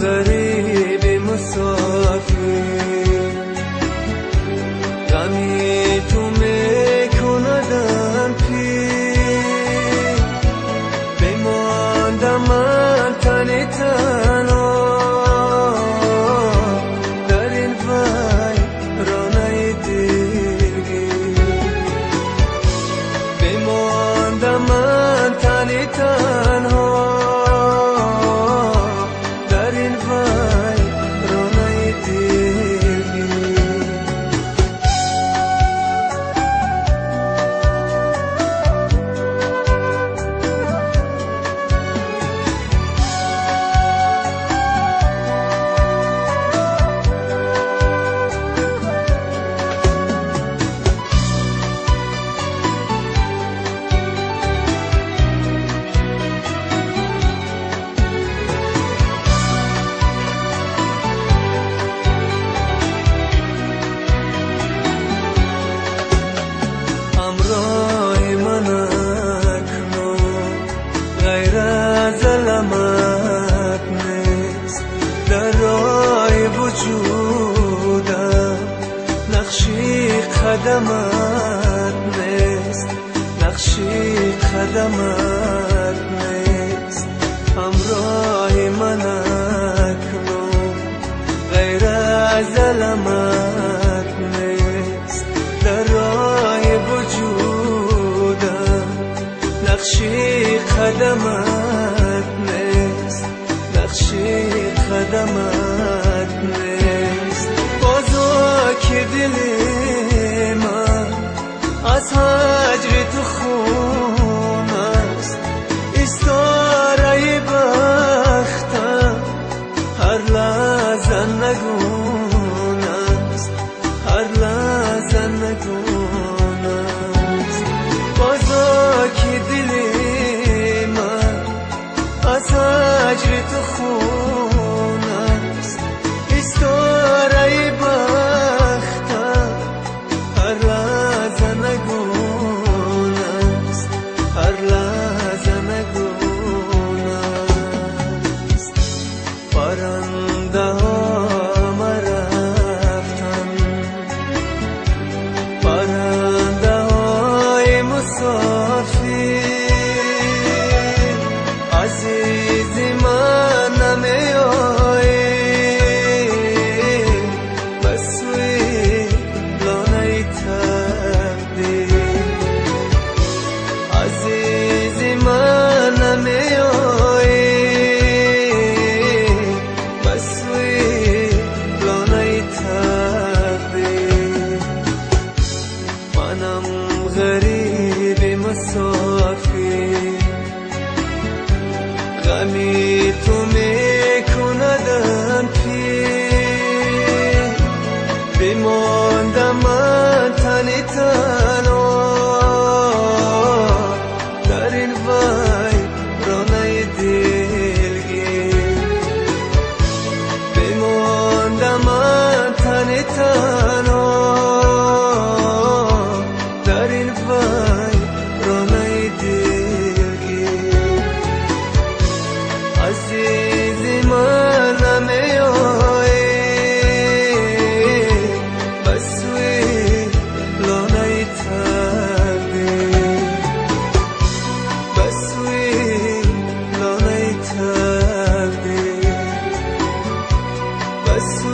غریب مسافر غمی تو میکندم پیر بماندم من تن تنها در این ویرانه دلگیر بماندم من تن تنها در این ویرانه دلگیر. همراه من اکنون غیر از المت نیست در راه وجودم نقشی قدمت نیست نقشی قدمت نیست. همراه من اکنون غیر از المت نیست در راه وجودم نقشی قدمت نیست نقشی قدمت نیست. بازو که دل من از هجر تو خون است استاره بختم هر لحظه نگون است هر لحظه نگون است. بازا که دل من از هجر تو خون است استاره بختم هر لحظه نگون است هر لحظه نگون است. پرنده ها رفتن پرنده های مسافر عزیز من نمی آیی به سوی لانه تقدیر عزیز من نمی آیی به سوی لانه تقدیر. منم غریب مسافر غمی تو میکندم پیر بماندم من تن تنها در این ویرانه دلگیر بماندم من تن تنها در این ویرانه دلگیر. عزیز من نمی آیی به سوی لانه تقدیر به سوی لانه تقدیر به سوی